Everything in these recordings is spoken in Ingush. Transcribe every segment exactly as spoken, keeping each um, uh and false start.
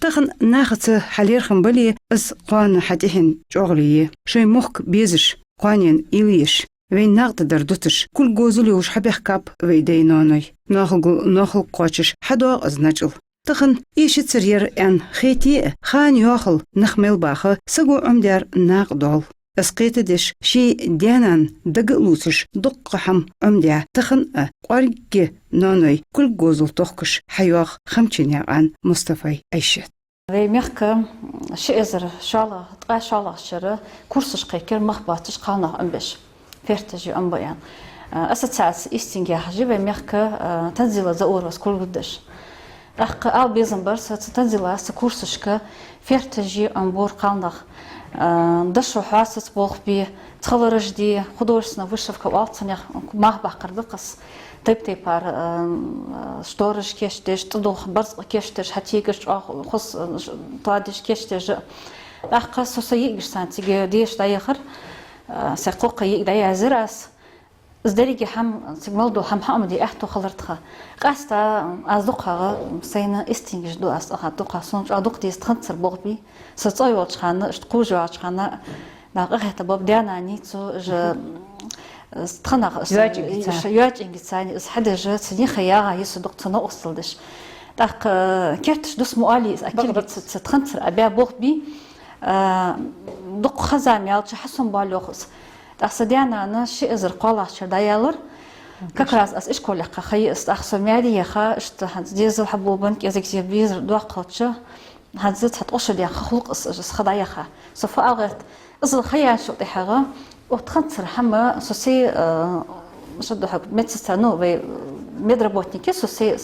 Тахан нахаца хьалерхам бале, из кхоана хьатӀехьенна чӀоагӀо я. Шоай мохк безаш, кхоанен уйла еш, вайна накъадар дуташ, кулг говзал йолаш хьабаьхкаб вай даьй-ноаной. Ноахалгал ноахалг кхоачаш хьадоагӀа из начӀал. Тахан эшацар яр аьнна хете а, хана йоахал нах мел баха, саго Ӏомадаьр накъадоал. Из кхетадеш, ший даь-нана дага а лувцаш, дуккха хӀама Ӏомадаь, тахан а кӀоарга ноаной кулг говзал тохкаш хьайоагӀа Хамченаькъан Мустафай Ӏайшат. Вай мехка ши эзар шоллагӀа, ткъаь шоллагӀча шера курсаш кхайкар мах боацаш кхалнах Ӏомабеш, ферташ Ӏомабе аьнна. Ассоциаци «Истинг» яхаш я вай мехка Танзила Зауровас кулгалдеш. ТӀаккха ала безам бар са, цу Танзилас цу курсашка ферташ Ӏомабора кхалнах. Дошо хьоацац болх бе, цхьалараш де, художественная вышивка оал цунах, мах баккхар да-кх из. Тайп-тайпара штораш кийчдеш, цӀадоха барзкъа кийчдеш, хьатегаш чӀоагӀа хоза тоадеш кийчдеш. ТӀаккха со са йиӀигаш санна цига деша дӀаяхар, сай кхоккха йиӀиг дӀаязъяр аз. Из деррига хӀама, цига мел дола хӀама хьаӀомаде аьттув хилар тха. Къаьстта аз дукхагӀа, сайна истингаш ду аз тӀаккха дукха, сона чӀоагӀа дукха деза тханцара болх бе. Со цӀа йолча хана, иштта кхувш йолча хана, нах къахетаргболба даь-нана цу жа, тханах, йоачӀингицани, йоачӀингицани, из хьадеш, цу нихай ягӀа йису дукха цу новкъостал деш. ТӀаккха керташ дус ма оалий, из а киргица, цу тханцара а баь болх бе, дукха хоза мел чу хьасомабоал йоах из. ТӀаккха са даь-нана ши эзар кхоалагӀча шера дӀаяьлар. Как раз аз ишколе яьккха ха я из, тӀаккха со маьре яьха, иштта хӀанз дезал хьабоабенна, кӀезига зе безар доккхалча, хӀанз цхьа ткъо шу даьнна ха хул-кх из, из ха дӀаяха. Со фу ала гӀерт, из ха яьнначул тӀехьагӀа, оаха тханцара хӀама со сай, шадда хьог медсестра, ну, вай медработник я со сай,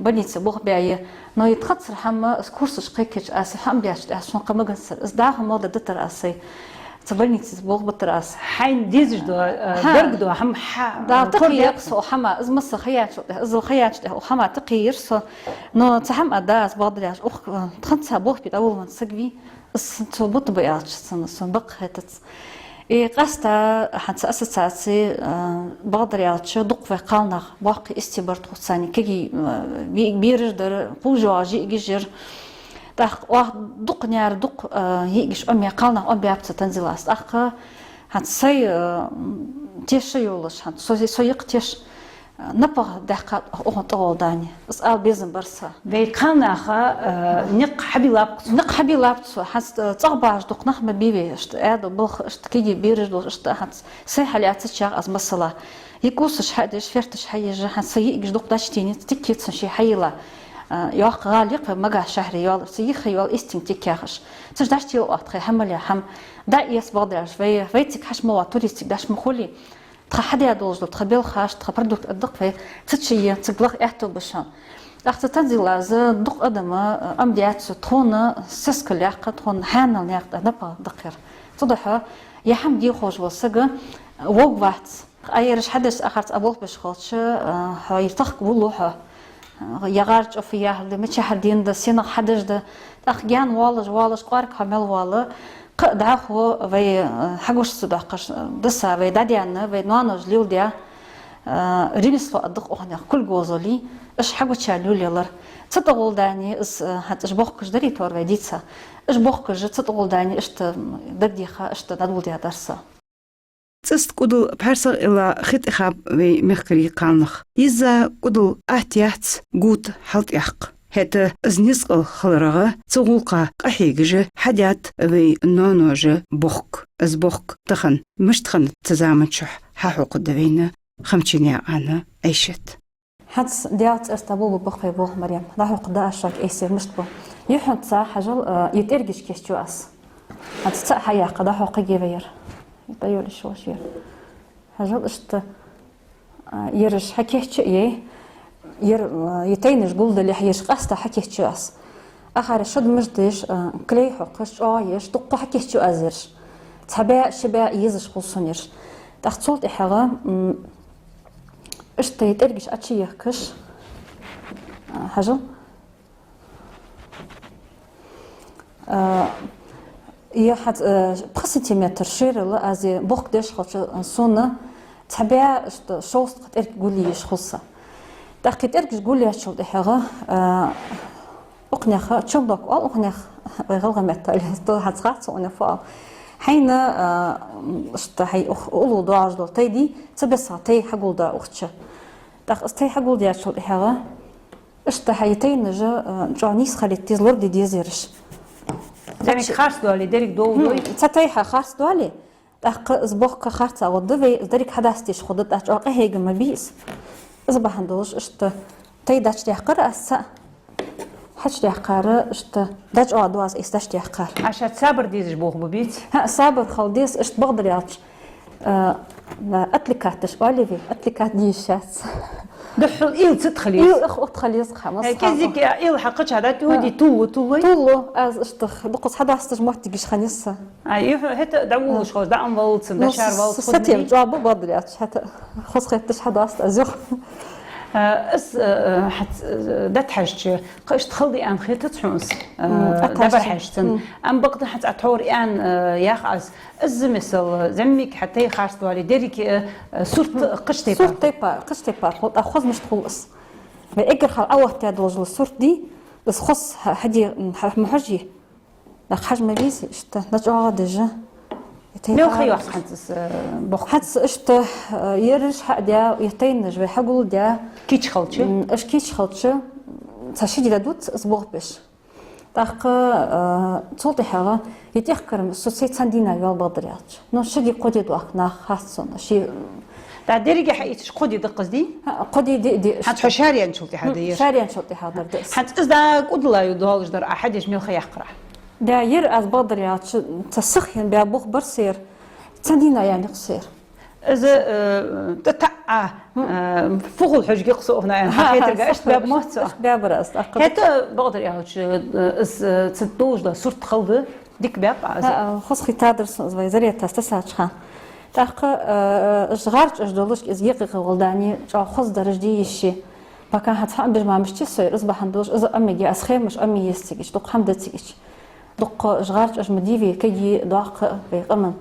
больнице болх баь я. Но и тханцара хӀама, из курсаш кхайкача, аз хӀама баьча тӀехьа сона кхы маганзар. Из дӀахо мел дитар аз сай. Цу больнице болх битар аз. Хьайна дезаш дола, деррига дола хӀама хьа-, да, тӀаккха корабаьб яьккха со хӀама, из масса ха яьнначул тӀехьа, из ха яьнначул тӀехьа хӀама тӀакхийра со. Но цу хӀама а да аз бакъдар аьлча, укх тханца болх бе дӀаволавенна саг вий, из цо бутт ба аьлча, цунна сона бакъ хетац. И къаьстта хӀанз цу ассоциаци, бакъдар аьлча, дукха вай кхалнах боккхий истий бар тхоца, царна кагий, йиӀиг бераш дар, кхувш йоагӀаш йиӀигаш яр. ТӀаккха оаха дукха наьра, дукха йиӀигаш Ӏомаяь, кхалнах Ӏомабаьб цу Танзилас. ТӀаккха хӀанз сай теша йолаш, хӀанз со, со йикх теша, напагӀа даьккхад укхун тӀагӀолла дани. Из ала безам бар са. Вай кхалнаха никъ хьабийллаб-кх цо. Никъ хьабийллаб цо. ХӀанз цӀагӀа багӀаш дукха нах ма бий вай, иштта Ӏаьдал, балха, иштта кагий бераш долаш, иштта хӀанз сай хьалаьцача аз масала. Е курсаш хьадеш, ферташ хьаеш, хӀанз са йиӀигаш дукха дӀачутийннай, тиккицан ший хьайийлла. Йоккха гӀала я-кх вай Магаш шахьаре йола, цу йиха йола истинг тика яхаш. Цу чу дӀачутел оаха тхоай хӀама мел я хӀама. ДӀаэц бакъдар аьлча, вай, вай цига хьаьша ма вац, туристы цига дӀачу ма хулий. Тха хьадаь долаш дола тха белхаш, тха продукт аргда-кх вай, цу чу е, цига лаха аьттув ба шоана. ТӀаккха цу Танзилас дукха адам Ӏомадаьд цо, тхона сискал яьккха, тхона хьаьнал наькъа тӀа напагӀа даккхар. Цудухьа е хӀама де ховш вола саг вовг вац. Ӏа ераш хьадеш, Ӏа харц Ӏа болх беш хилча, хьо ер тахка вуллу хьо. ЯгӀар чӀоагӀа фу яхар да, мичахьара дийна да, сенах хьадеш да. ТӀаккха гаьна воалаш, воалаш, кӀоарга хьо мел воалл, кхы а дӀахо вай, хьагуш ца доаккхаш, даса вай дӀадаьнна, вай ноаноша леладаь ремесло аргда-кх укхунах, кулг говзал, уж хьагуча лелаялар. Цу тӀагӀолла дани из, хӀанз уж бохкаш дарий тхо вай дийца. Уж бохкаш цу тӀагӀолла дани иштта дагадеха, иштта дӀадоладаь дар са. ЦӀаста кӀудал пхьарсагӀа илла хи тӀа хаб вай мехкарий кхалнах. Йизза кӀудал атта яц гута хьалтӀаяккха. ХӀаьта из низ кӀал хиларагӀа, цу гӀулакха къахьегаш хьадаьд вай ноаноша бохк. Из бохк тахан мишта хиннад цу заман чухь хьахьокхаргда вайна Хамченаькъан Ӏайшата. ХӀанз Даьла цӀерца болх ба-кх вай болх, Марем. ДӀахьокхаргда аз шуга айса, мишта ба. Юххьанца, хьажал, э, е тӀергаш кийчъю аз. ХӀанз цаӀ хьаяккха дӀахьокхаргья вай ер. Е тӀайоалаш йолаш ер. Хьажал, иштта, э, ераш хьакийчъяьй. Ер, э, е тайнаш гулдалехь, ераш къаьстта хьакийчъю аз. Акхар шад маж деш, э, клей хьокхаш, чӀоагӀа еш, дукха хьакийчъю аз ераш. Цхьа бӀаь, ши бӀаь езаш хул сона ераш. ТӀаккха цул тӀехьагӀа, м, иштта е тӀергаш Ӏочуехкаш, а, хьажал. А, е хьа-, а, пхи сантиметр шерала аз е бохк деш хилча, сона цхьа бӀаь иштта шовзткъа тӀерг гулъеш хул са. ТӀаккха е тӀергаш гулъяьчул тӀехьагӀа, а, Укханех чунлок оал, укханех вай гӀалгӀай меттала, то хьаца хац укханех фу оал. Хьайна, а, иштта хьай ух-, уллув доагӀаш дола тай дий, цу бесса тай хьагулдаь укх чу. ТӀаккха из тай хьагулдаьчул тӀехьагӀа, иштта хьай тайнаш, а, чӀоагӀа нийса хилийта деза, лораде деза ераш. Цхьа тай харц доале, деррига довла дой? Хм, цхьа тай хьа харц доале, тӀаккха из бохк харц а гӀоргда вай, из деррига хьадаста дезаш хургда, тӀаккха чӀоагӀа къахьега ма бий из. Из бахьан долаш иштта тай дӀачудаьккхар аз цаӀ, хьачудаьккхар иштта дӀачӀоагӀа доаза айса дӀачудаьккхар. Ӏа шоаш сабар дезаш болх бу бийц? ХӀаъ, сабар хила деза, иштта бакъдар аьлча, а, отвлекать деш оалий вай, отвлекать де йиш яц. Духхьал уйла цу тӀа хила еза. Уйла ах, ах тӀа хила еза, хӀама. Э, схьа кӀезига уйла хьакхача хьадатта, хӀаъ, уйла дий, туллу, туллу. Туллу, аз иштта дукха хьадаста дезаш моттигаш хиннай са. Ай, юха хӀаьта дӀаволалуш хоза, дӀа ам валлалца, ну, дӀа шар валлалца, с-, хоза сатем дий? ЧӀоагӀа ба бакъдар аьлча, хӀаьта хоза хеташ хьадаста аз юха. Э, из, э, э, хьац-, э, дӀатӀахьежача, кхы иштта хала да аьнна хетац хьона из, э, м, дӀабӀарахьежача цунна. М. Ам бакъда хьаца а тхьовра аьнна, э, йоах аз. Из, масала, зӀамига хьа тай харц доале, деррига, э, э, сурт, м, кхыча тайпара. Сурт тайпара, кхыча тайпара хул, тӀаккха хоза мишта хул из. Вай эггара хьалха Ӏооттадаь долаш дола сурт дий, из хоза хьа-, хьаде, м, хьа-, ма хьожий. ТӀаккха хьажа ма везий, иштта, дӀачӀоагӀа деш. Мел ха йоаккх хӀанз из, э, бохк? ХӀанз иштта, э, ераш хьадаь, е тайнаш вай хьагулдаь. Кийча хилча? М, уж кийча хилча, цхьа ши ди дувц из болх беш. ТӀаккха, э, цул тӀехьагӀа е тӀехкарам со сай цхьан дийнахьа йоал, бакъдар аьлча. Ну, ши ди, кхо ди доахк нах, хац сона, ши. ТӀаккха деррига хьаийцача кхо ди да-кх из, дий? ХӀаъ, кхо ди, диъ ди. ХӀанз хьо шаьра яьнначул тӀехьагӀа да ер? ХӀм, шаьра яьнначул тӀехьагӀа дар да из. ХӀанз из дӀа кӀудала ю доаллаш дар Ӏа хьадеш мел ха яьккхар Ӏа? Да, ер аз, бакъдар аьлча, цхьа сиха хинна баь болх бар са ер, цхьан дийнахьа яьннай-кх са ер. Из, э, тӀа-, тӀа-, а, э, фу хул хьожаргья-кх со укханна аьнна, хьахетаргда, иштта баьб моц со. Иштта баьбар аз, тӀаккха. ХӀаьта, бакъдар аьлча, э, из, э, цу тӀа долаш дола сурт хала да, дика баьб аз. ХӀаъ, хоза хийтадар сона из вай Зарета тасача хана. ТӀаккха, э, уж гӀарчӀаш долаш, из екъа-екъа гӀолла дани, чӀоагӀа хоза дараш де йиш я. Пока хӀанз хьа а беш ма мишта я со ер, из бахьан долаш, из а мега, аз хемаш а ма еза цига, дукха хӀама да цига. Дукха уж гӀарчӀаш ма дий вай, кагий доаккх вай къаман.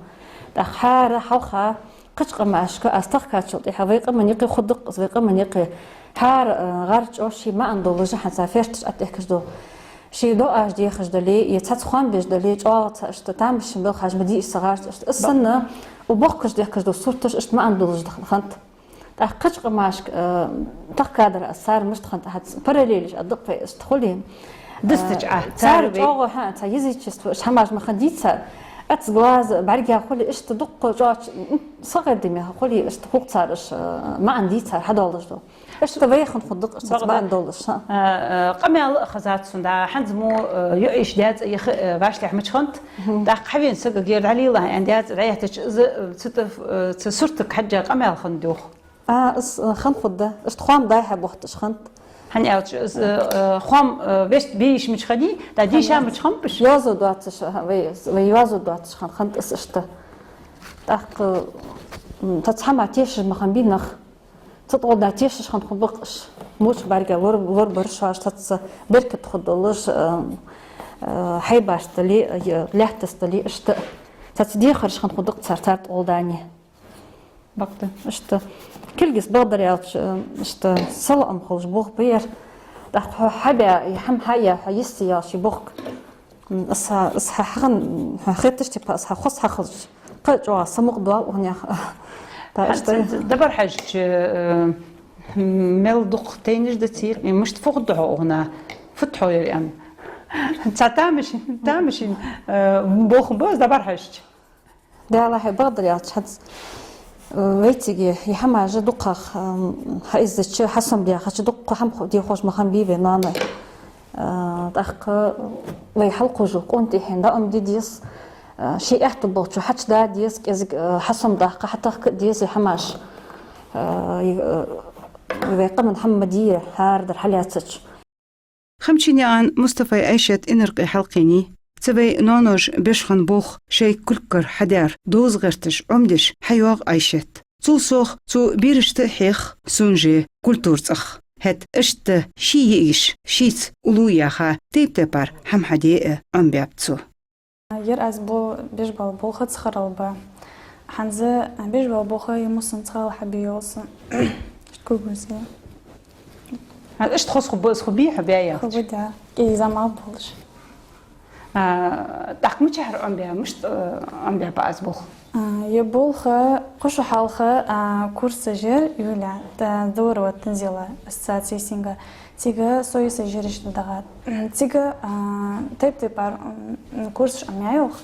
ТӀаккха хӀара хьалха кхыча къамашка аз тахкачул тӀехьагӀа вай къаман юкъе хургда-кх из, вай къаман юкъе. ХӀара, э, гӀарчӀо ший маӀан долаш хӀанз цхьа фершташ тӀатехкаш дола. Ший доӀаш дехаш дале, е цхьацца хоам беш дале, чӀоагӀа цхьа иштта тамашийна белхаш ма дий уж са гӀарчӀашта. Из санна, у бохкаш дехкаш дола сурташ иштта маӀан долаш да хиннад. ТӀаккха кхыча къамашка, э, тахкадар аз, цар мишта хиннад, хӀанз параллелаш а да-кх вай, иштта хуле. Дистача, э, а, цар цар вай чӀоагӀа, хӀаъ, цхьа язычество, иштта хӀамаш ма хиннадий цар. Ӏац глаза бӀарга хуле, иштта дукха чӀоагӀа, м, сагӀар димех хуле, иштта хул-кх цар уж, э, маӀан дий цар хьадоаллаш дола. Иштта вай хинна хургда-кх, иштта маӀан долаш, хӀаъ. Э, э, къамаьл а хезад сона, да, хӀанз мо, э, йоӀ-йиша даьцӀа яха, э, вӀаштӀехьа мича хиннад, тӀаккха хьавена сагага ер дӀалелахь аьнна даьцӀа дӀаяьхьача, из, э, цу тӀа, э, цу суртага хьежжа къамаьл хиннадий-хьогӀ? А, из, э, хинна хургда. Иштта хоам дӀа-хьа бохийташ хиннад. ХӀана аьлча, из, э, э, хоам, э, вешта бе йиш мича хиннай, да, дийша мича хиннаб уж? Йоазув доацаш, э, вай, вай йоазув доацаш хинна хиннад из иштта. ТӀаккха, м, цхьацца хӀама тешаш ма хиннабий нах. Цу тӀа гӀолла тешаш хинна хургба-кх уж. Моча бӀарга лор-, лорабар шоаш, цхьацца беркат хургдолаш, э, э, хьайбашца дале, э, лаьттаца дале, иштта. Цхьацца дехараш хинна хургда-кх цар, цар тӀа гӀолла дани. Бакъда. Иштта. Кулгашца, бакъдар аьлча, иштта, салоӀам хулаш болх ба ер. ТӀаккха хьо хьабаь, е хӀама хьаяь, хьо йисте яьлча болх. М, из хьа, из хьа хьахинна, хьона хеташ тайпара, из хьа хоза хьахилча, кхы а чӀоагӀа самукъадоал укханех. ТӀаккха иштта. ХӀанз дӀабӀарахьежача, э, мел дукха тайнаш да цар, э, мишта, фу хургда-хьогӀ укханна, фуд-хьогӀ ер аьнна? Цхьа тамашийна, тамашийна, э, болх ба из дӀабӀарахьежача. Далла хьай, бакъдар аьлча, хӀанз, э, вайцига е хӀамаш дукхагӀа, м, хьаиззача, хьасомадаьхача, дукха хӀама ху-, де ховш ма хиннабий вай ноаной. Э, тӀаккха вай хьалкхувш къонтӀехьа дӀаӀомаде деза, э, ший аьттув болчо хьачудаха деза, кӀезига, э, хьасомадаккха, хьатахка а деза е хӀамаш. Э, э, вай къаман хӀама ма дий ер, хӀара дар хьалаьцача. Хамчинаькъан Мустафай Ӏайшат Инаркъе хьалкхийнай. Цу вай ноаноша беш хинна болх шоай кулгагара хьадаьр довза гӀерташ, Ӏомадеш хьайоагӀа Ӏайшат. Цул совгӀа цо берашта а хьех сунжи культура цӀагӀа. ХӀаьта иштта ший йиӀигаш шийца уллув яьха, тайп-тайпара хӀама хьаде а Ӏомабаьб цо. Ер аз бо-, беш бола болх цхьа хилар ба. ХӀанз беш бола болх е мусанца хала хьабе йолса. Школ гузе. А, иштта хоза хургба из, хургбий хьо баь яхача? Хургба, да. КӀезига зама болаш. А, тӀаккха мичахьара Ӏомабаьб, мишта, э, Ӏомабаьб аз болх? А, ер болх кхо шу хьалха, а, курс еш яр Юля, да, Дорова Танзила, ассоциаци «Истинга». Цига со а еш яр иштта дагӀа. Цига, а, тайп-тайпара, м, курсаш Ӏомаяьй оаха.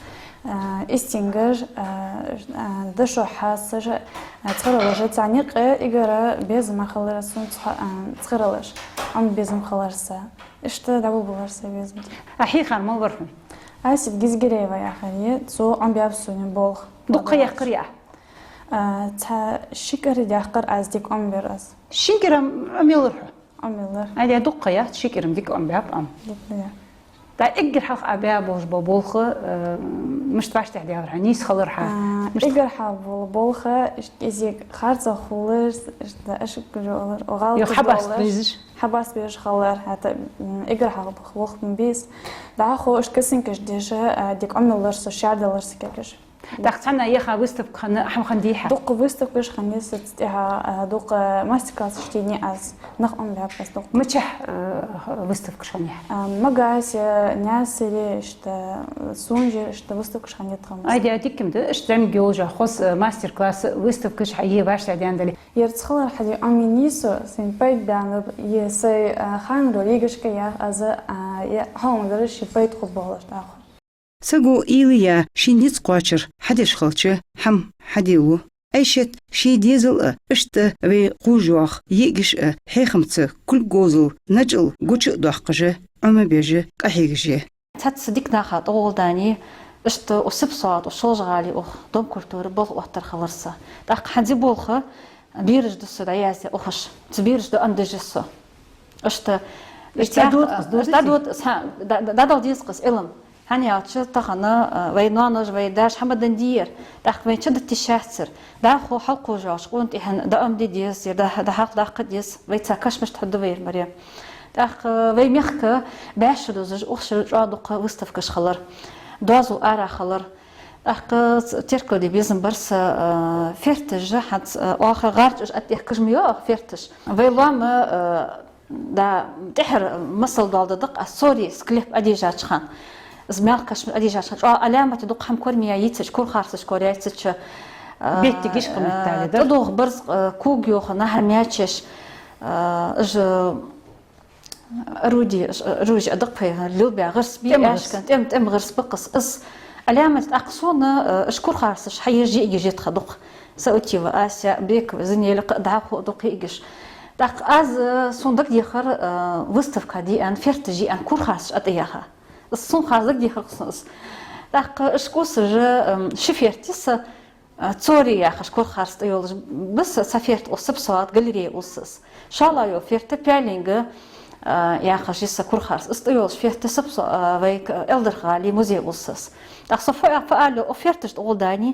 А, истингаш, а, а, дошо хьасажа, а, цхьаралажа, царна юкъе эггара безам хилар сона цхьа-, а, цхьаралаш. Ӏомабе безам хилар са. Иштта дӀаболабелар са безам. А хьехар мала вар хьона? Асет Гизгирева яхар я, цо Ӏомабаьб сона болх. Дукха ха яьккхар а? А, цхьа ши кӀира яьккхар аз, дика Ӏомабир аз. Ши кӀира Ӏомаеллар хьо? Ӏомаеллар. Айда, дукха ха яц, ши кӀира-м дика Ӏомабаьб Ӏа. Дика, да. ТӀаккха эггара хьалха Ӏа баь болаш бола болх, э, мишта вӀаштӀехьадаьлар хьа, нийса хилар хьа? А, мишта? Эггара хьалха бола болх, иштта кӀезига харцахьа хулар, иштта ашкажолар, гӀалаташ долаш. Хьабаста безаш? Хьабаста безаш хилар, хӀаьта, м, эггара хьалха болх ма бий из. ДӀахо иштта картинкаш деш, а, дика Ӏомаеллар со, шаьрдалар са кагаш. ТӀаккха цхьанне яха выставка хинна, хӀама хиннадий хьа? Дукха выставкаш хиннай са, цу тӀехьа, а, дукха мастер-классаш дийнай аз, нах Ӏомабаьб аз дукха. Мичахьа, э, выставкаш хиннай хьа? А, Магасе, Наьсаре, иштта, Сунжаре, иштта выставкаш хиннай тха. Айда, дика-м да, иштта зӀамига йолаш хоза, э, мастер-класс, выставкаш хьае вӀаштӀехьадаьнна дале. Ер цхьалара хьаде Ӏомаеннай со, сайна пайда баьннаб, е сай, а, ханнара йигашка ях аз, а, е хьалмадараш ши пайда хургболаш дӀахо. Саго уйла яь, ший низ кхоачар хьадеш хилча, хӀама хьаде лу. Айшат ший дезал а, иштта вай кхувш йоагӀа йиӀигаш а хьехамца кулг говзал начӀал гуча а доаккхаш, Ӏомабеш а, къахьегаш а я. Цхьацца дика наха тӀагӀолла даьнна, иштта укх Сипсой-ГӀалий, укх Шолжа-ГӀалий, укх Дом культуры болх оттар хилар са. ТӀаккха хӀанз из болх бераш да со дӀаяздаь ухаш. Цу берашта Ӏомадеш я со. Иштта, иштта дӀадода-кх из, дӀадода-кх из, хӀа, дӀа-, дӀа-, дӀадала деза-кх из Ӏилма. ХӀана аьлча тахан, а, вай ноаноша, вай даьша хӀама даьнна дийцар, тӀаккха вайна чу дитта йиш яцар. ДӀахо хьалкхувш йоагӀача къона тӀехьа дӀаӀомаде деза, дӀа-, дӀахьалхадаккха деза, вайца кашамашта хьадувцар, Марем. ТӀаккха вай мехка бӀаь шу дузаш, укх шера чӀоагӀа дукха выставкаш хилар, доазол ара хилар. ТӀаккха ц-, теркалде безам бар са, а, ферташ хӀанз, а, оаха гӀарчаш а тӀехкаш ма йоах ферташ. Вай лоам, а, да, тӀехьара масал доаладу-кх аз, цори склеп Ӏодежача хана. Из маьлха кашамаш Ӏодежача хана. ЧӀоагӀа Ӏаламате дукха хӀама кормия йицача, кура харцаш кора йицача, а, беттигаш къамиттали, да? ТӀадувха барзкъа, а, ког йоха нахьар маьчеш, а, уж орудие, оружие а да-кх вай, лелабаь гӀирс бий, тӀем гӀирс. Аьшка, тӀем, тӀем гӀирс ба-кх из. Из Ӏаламате тӀаккха сона, э, уж кура харцаш хьаеш йиӀигаш я тха дукха. Саутиева Ася, Бекова Занель, кхы а дӀахо а дукха йиӀигаш. ТӀаккха аз, э, сона дагадехар, э, выставка де аьнна, ферташ е аьнна, кура харцаш ӀотӀаяха. Из сона хаза дагадехар-кх сона из. ТӀаккха уж кӀувсаш, э, ши ферт я са, а, цори яхаш кура харц тӀайолаш ба са, са ферт укх Сипсой-ГӀалий галерея улс из. ШоллагӀа йола ферт Пялинга, а, яхаш я са кура харц. Из тӀайолаш ферт Сипсо-, а, вай к-, Элдарха-ГӀалий музей улс из. ТӀаккха со фу-, фу ала йоах, укх ферташта тӀагӀолла даьнна,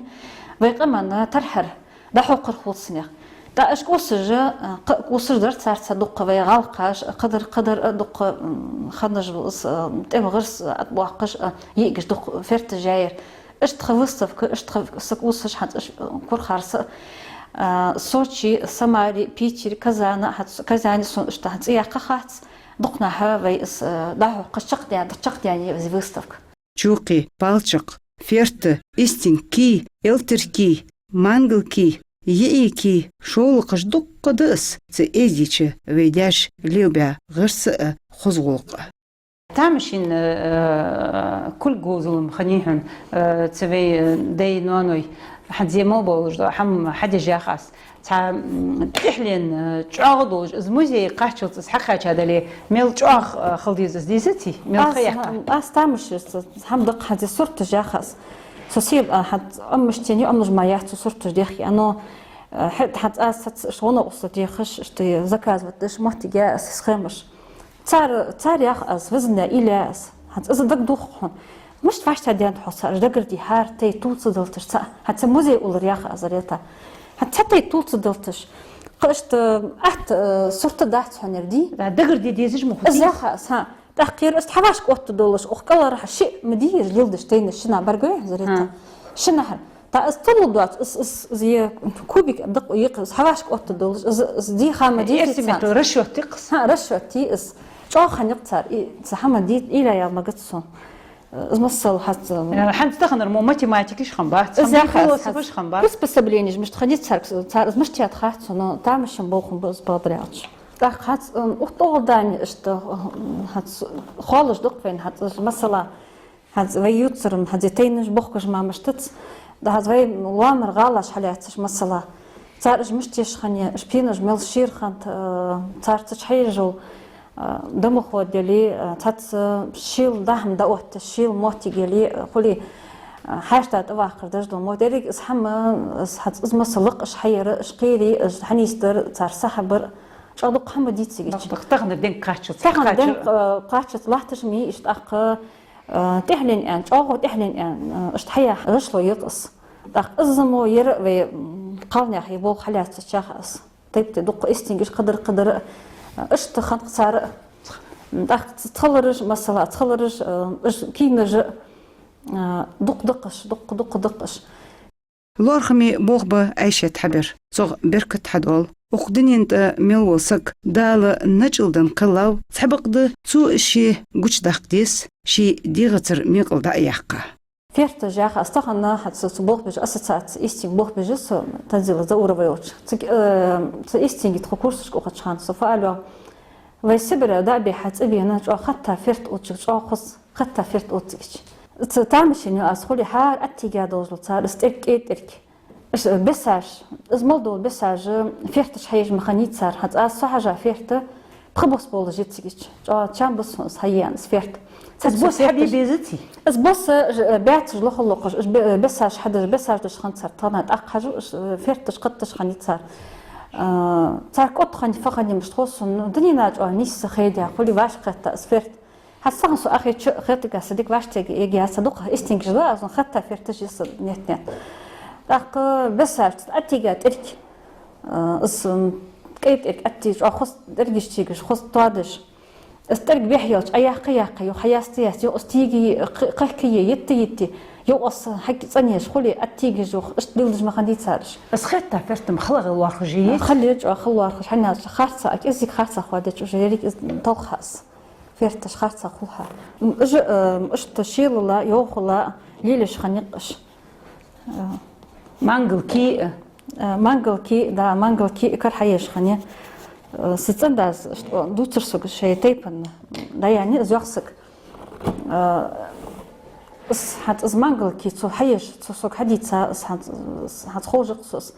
вай къаман тархьар дӀахьокхар хул цунах. ТӀаккха уж кӀувсаш, а, кхы а кӀувсаш дар царца дукха, вай гӀалкхаш, кхыдар, кхыдар а дукха, м, ханнаш ба из, а, тӀем гӀирс а ӀотӀабоаккхаш, а, йиӀигаш дукха ферташ яьяр. Иштта тха выставка, иштта тха са кӀувсаш хӀанз уж, э, кура харц, э, Сочи, Самаре, Питере, Казане, хӀанз Казане сона иштта хӀанз цӀи яккха хац, дукха наха вай из, э, дӀахьокхаш чакхдаь-, чакхдаьннад из выставка. Чокхе, палчакх, ферта, истинг кий, элтара кий, мангал кий, йиӀий кий, шоллагӀаш дукха да из, цу эздийча вай даьша лелабаь гӀирс а, хоза гӀулакх а. Тамашийна, э, кулг говзал-м хиннай хьона, э, цу вай, э, даьй, ноаной, хӀанз мел болаш дола хӀама хьадеш ях аз. Цхьа, м, тӀехьленна, э, чӀоагӀа долаш, из музей кхаччалца из хьакхаьча дале, мел чӀоагӀа, э, хила деза из, дезаций? Мел ха яьккха? Аз тамаш еш, хӀама да-кх хӀанз сурташ ях аз. Со сел, а, хӀанз Ӏомаш тени, Ӏомалуш ма яц цу сурташ дехке. Оно, э, хӀаьта хӀанз аз сац, ш-, гӀо-накъостал дехаш, иштта заказывать деш моттиг я аз схемаш. Цар, цар ях аз, визна ила аз. ХӀанз из дагадоагӀа хьона. Мишта вӀаштӀехьадаьннад хьо цар, дагардихьар, тайп-тайпара ца далташ цар. ХӀанз цу музей уллар ях аз, Зарета. ХӀанз цу тайп-тайпара ца далташ. Кхы иштта атта, э, сурт дац хьона ер, дий? Да, дагарде дезаш ма хул. Из ях аз, хӀа. ТӀаккха ер иштта хьавӀашка оттадолаш, укх кӀалхарахьа шиъ ма дий ер леладеш тайнаш, шиннахьа бӀаргагой, Зарета? ХӀа. Шиннахьара. Та из тулу доаца, из, из, из е кубик дакъа йикъ, из хьавашка отта долаш, из, из дийха ма дийхий царна. Эрсий меттала расчёт йикъ из. ХӀа, расчёт йий из. ЧӀоагӀа хиннай-кх цар, и, цу хӀама дий, ийла яла магац сона. Из масала хьац, э, хӀанз таханара мо математикаш хиннабац, из хӀама яхац, философаш хиннабац. Приспособленеш мишта хиннай цар, цар из мишта ет хац сона, но тамашийна болх ба из, бакъдар аьлча. ТӀаккха хӀанз, э, укх тӀагӀолла дани иштта, э, хӀанз хоалуш да-кх вайна, хӀанз масала, хӀанз вай юртара, хӀанз тайнаш, бохкаш ма мишта дац. Да хӀанз вай лоамара гӀалаш хьалаьцача, масала, цар уж мишта еш хиннай, уж пенаш мел шера хиннад, э, цар цу чу хьаеш йола, э, дымоход яле, э, цхьацца шийла дӀа-хӀама дӀаотташ, шийла моттиг яле, э, хуле, э, хьаьшта тӀаваккхар деш дола моттиг. Еррига из хӀама, из хӀанз из масала лакха уж хьаяр, уж кхийрар, уж хьанийсдар, цар сахьабар, чӀоагӀа дукха хӀама дий цига. Дукха, дукха. Таханара денга кхаччалца. Таханара денга, э, кхаччалца латташ ма йий уж, тӀаккха, э, тӀехьленна аьнна, чӀоагӀа тӀехьленна аьнна, э, иштта хьаяха гӀишло йикъ из. ТӀаккха из мо яр вай, м, кхалнаьха е болх хьалаьцача яхаш из. Тайп-тайпара дукха истингаш кхыдар-кхыдар, э, иштта хиннад-кх цар. ТӀаккха ц-, цхьалараш, масала, цхьалараш, э, уж кийнаш, э, дукха да-кх уж, дукха, дукха да-кх уж. ЛоархӀаме болх ба Ӏайшата хьабер. Цох беркат хьадоал. Укх дунен тӀа мел вола саг Дала начӀал даь кхеллав, цхьабакъда цо ше гучадаккха деза, ший дегӀацара мекъал дӀа а яьккха. Ферташ яха аз тахан хӀанз цу, цу болх беш, ассоциаци истинг болх беш я со, Танзила Зауровна йолча. Цу, э, цу истинге тхо курсашка ухача хана со фу аьлар: вай Сибре дӀа а бихьа, цӀи бена, чӀоагӀа хатта ферт оцциг, чӀоагӀа хоза хатта ферт оццигача. Цу тамашийна я аз, хуле хӀара аттига долаш дола цар из тӀерг, кӀай тӀерг. Уж бесаш, из мел дола бесаш, ферташ хьаеш ма хиннай цар. ХӀанз аз, со хьажа ферт, пхи бос болаш я цигача. ЧӀоагӀа чам ба сона из хьаена, из ферт. Из бос хьабе безаций? Из бос, э, баьцаш лохал локхаш, уж бе-, бесаш хьадеш, бесаш деш хиннад цар. Тахан тӀаккха хьажа, уж, э, ферташ кхетташ хиннай цар. Э, цар кӀоттаденна фу хиннай мишта хов сона, ну, дунен чу чӀоагӀа нийсса хиннай, хуле вӀашагӀкхетта из ферт. ХӀанз тахан со ахеча хетаргахьа, са дика вӀаштӀехьа эгаяц, са дукха истингаш да, аз хатта ферташ я са, нет, нет. ТӀаккха бесаш, аттига тӀерг, э, из, м, кӀай тӀерг атти, чӀоагӀа хоза тӀергаш, тигаш, хоза тоадеш. Из тӀерг бехъелча, Ӏояккха, яккха, юха хьаяста, яста, юха из тийга, кх-, кхехкае, йитта, йитте, юха из хьакъ цӀенъеш, хуле, аттигаш юха, иштта лелдеш ма хиннадий цар уж. Из хатта ферт-м хала гӀелвархӀаш я? Хала я, чӀоагӀа хала лоархӀаш, хӀана аьлча харца, кӀезига харца хоадеча уже еррига из талхахьа из. Ферташ харца хулхьа. М, уж, э, иштта шелала, йовхала лелаеш хиннай-кх уж. Э, мангал кий, э? Э, мангал кий, да, мангал кий кара хьаеш хиннай. Э, са цӀен-дас иштта дувцар сога шоай тайпан. Да, яни, из йоах сога. Э, из хӀанз из мангал кий цо хьаеш, цо сога хьадийца, из хӀанз, из хӀанз ховш я-кх со из.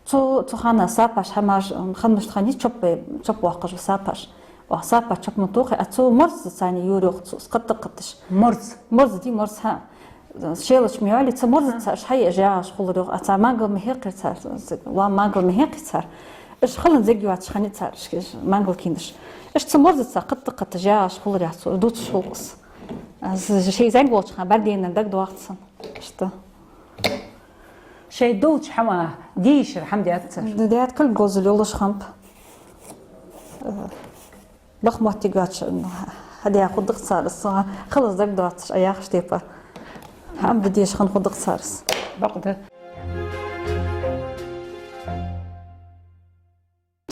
Цу, цу хана сапаш хӀамаш, м, хиннаб, мишта хиннай, чоп бе-, чоп боаккхаш ба сапаш. Оаха сапаш чоп ма тохий, а цу морзаца цани юрох цо кхетта-кхетташ. Морз? Морз дий, морз, хӀа. Шелаш ма йоалий, цу морзаца уж хьаеш ягӀаш хулар йоах, а цар мангал ма хьекхар цар, ва мангал ма хьекхий цар. Уж хала зег йоацаш хиннай цар, уж мангал кийнаш. Уж цу морзаца кхетта-кхетташ ягӀаш хулар яхаш цо дувцаш хул-кх из. Аз шоай зӀамига волча хана бӀаргадайнар дагадоагӀац сона. Иштта. Шоай долча хӀаман дийшар хӀама даьд цар? Даьд, кулг гӀозал йолаш хиннаб. Э, баха моттиг йоацаш хьадаь хургда-кх цар, со хала заг доацаш, а яхаш тайпа. ХӀама де дезаш хинна хургда-кх цар. Бакъда.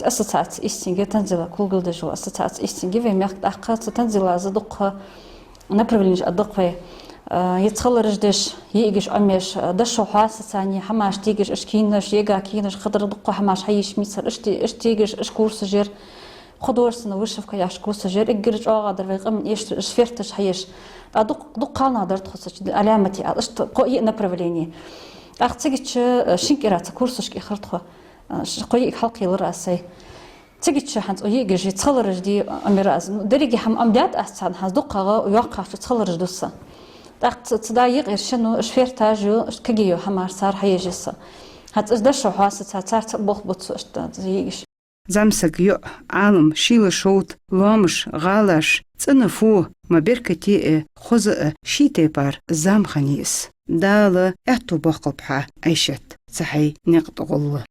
Ассоциаци истинг я, Танзила кулгалдеш йола ассоциаци истинг я вай мехка. ТӀаккха цу Танзилас дукха направленеш а да-кх вай. Э, е цхьалараш деш, йиӀигаш Ӏомаеш, э, дошо хьоаста цани хӀамаш тийгаш, уж кийнаш, ега кийнаш, кхыдар дукха хӀамаш хьаеш мицар, уж ти-, уж тийгаш, уж курсаш яр, художественная вышивка яхаш курсаш яр, эггара чӀоагӀа дар вай къаман эшаш, уж ферташ хьаеш. ТӀа дукх-, дукха кхалнах дар тхо цу чу, Ӏаламате ала, иштта кхо-йиъ направлени. ТӀаккха цигача, э, шин кӀира цу курсашка ихар тхо. Э, ш-, кхо-йиъ хьалкхелар аз сай. Цигача хӀанз укх йиӀигаш, цхьалараш дий, Ӏомаяр аз. Ну, деррига хӀама Ӏомадаьд аз царна, хӀанз дукхагӀа йоккхагӀча цхьалараш да са. ТӀаккха ц-, цу дӀа йиӀигаш шин, ну, уж ферташ я, уж кагий я хӀамаш цар хьаеш я са. ХӀанз уж дошо хьоаста цар, царца болх бу цо, иштта йиӀигаш. ЗӀамсага йоӀ, Ӏалам, шийла шовда, лоамаш, гӀалаш, цӀена фу, ма беркате а, хоза а ший тайпара зама хиннай из. Дала аьттув боаккхалба хьа, Ӏайшат, цу хьай никъ тӀа гӀолла.